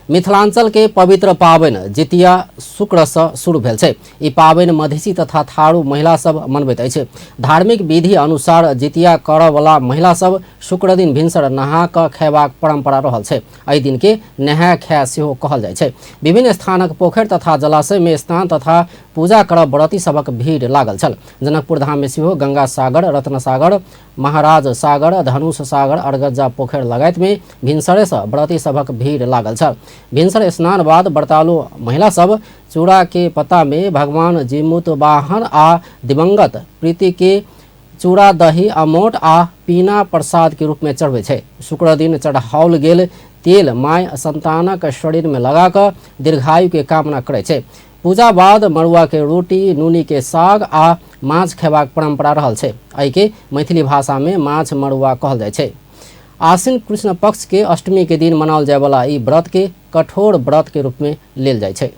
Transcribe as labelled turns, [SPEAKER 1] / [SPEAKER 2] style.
[SPEAKER 1] मिथिलांचल के पवित्र पाबनि जितिया शुक्र सँ शुरू भेल छै। ई पाबनि मधेसी तथा थारू महिला सब मनबैत अछि। धार्मिक विधि अनुसार जितिया करऽ वाला महिला सब शुक्र दिन भिनसर नहा कऽ खयबाक परंपरा रहल छै। एहि दिन के नहाय खाय सेहो कहल जाइ छै। विभिन्न स्थानक पोखरि तथा जलाशय मे स्नान तथा पूजा करऽ व्रती सभक भीड़ लागल छल। जनकपुर धाम मे सेहो गंगा सागर, रत्न सागर, महाराज सागर, धनुष सागर, अरगज्जा पोखरि लगायत मे भिनसरे सँ व्रती सभक भीड़ लागल छल। भिनसर स्नान बाद व्रतालु महिला सब चूड़ा के पत्ता मे भगवान जीमूतवाहन आ दिवंगत प्रीति के चूड़ा, दही, अमोट आ पीना प्रसाद के रूप मे चढ़बै छै। शुक्र दिन चढ़ाओल गेल तेल माय संतानक शरीर मे लगा कऽ दीर्घायु के कामना करै छै। पूजा बाद मड़ुआ के रोटी, नूनी के साग आ माछ खेबाक परंपरा रहल छै। एहि के मैथिली भाषा मे माछ मड़ुआ कहल जाइ छै। आश्विन कृष्ण पक्ष के अष्टमी के दिन मनाओल जाय वाला ई व्रत के कठोर व्रत के रूप मे लेल जाइ छै।